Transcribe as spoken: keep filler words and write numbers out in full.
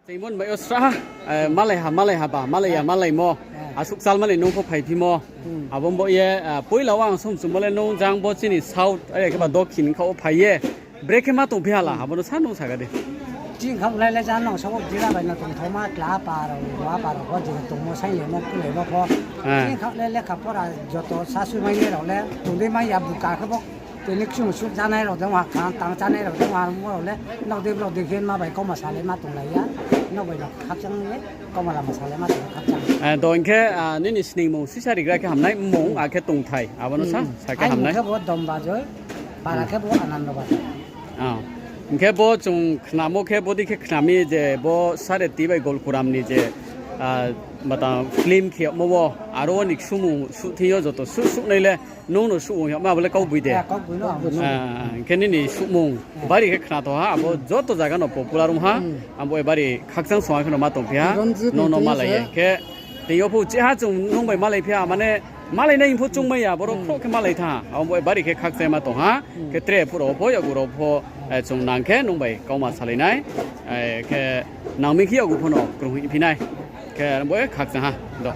Tei mon bai yo sra, eh, malai ha, malai ha ba, malai ya, malaimo. Asuh kchal mani nung pho phaiphimo. Abo bo ye, ah, poila wo ang sumchumo le nung jang bo chini south, are khe ba dokhin kha wo phai ye. Brekhe ma tongphi ha la, abo no sa nung sa ga di. Chini khaoh le le jang nung sabo jila bai no tongthaoma kla pa rao, wa pa rao pho, je tongmo saing le mo, kulai mo pho. Chini khaoh le lekha pora joto sasui mai ye rao le, tongdei mai ya buka khe bo. Tini kchung suh chánai rao de ha, khang tang chánai rao de ha, mo rao le, nok de blok de khe ma bai kauma salai ma tonglai ya. Nok bai no khakchang ye, kauma lama salai ma tong khakchang. Eh, do hing khe, ah, nini sningmung sisa rigra khe hamnai, mmung, akhe tongthai, abo no sa, sa khe hamnai. Khe bo Domba Joi, para khe bo Anando Bazar. Ah. Hing khe bo chung khnamo khe, bo dei khe khna mi je bo Sareti bai Golkuram ni je, ah, mata film khe yagmo wo, aro wo ni ksumung suh thing yo joto suh suh nai le, nung no suh ong yagma abo le kaugboino. Ah, hing khe nini suhmung bari khe khna tong ha, abo joto zaga no popular ong ha, abo bari khakchang song ha khe no ma tongphi ha, nung no malai ye. Khe tei yo pho cheha chung nung bai malaiphi ha, mane malainai pho chungmai ya, boro khroh khe malai thanng ha, abo bari khe khakchang ma tong ha, khe tre phuh rao pho, yakgu rao pho, eh, chung nang khe nung bai kauma salai nai, eh, khe nang mi khe yakgu pho no krung hing phi nai, khe bo khakchang ha, do.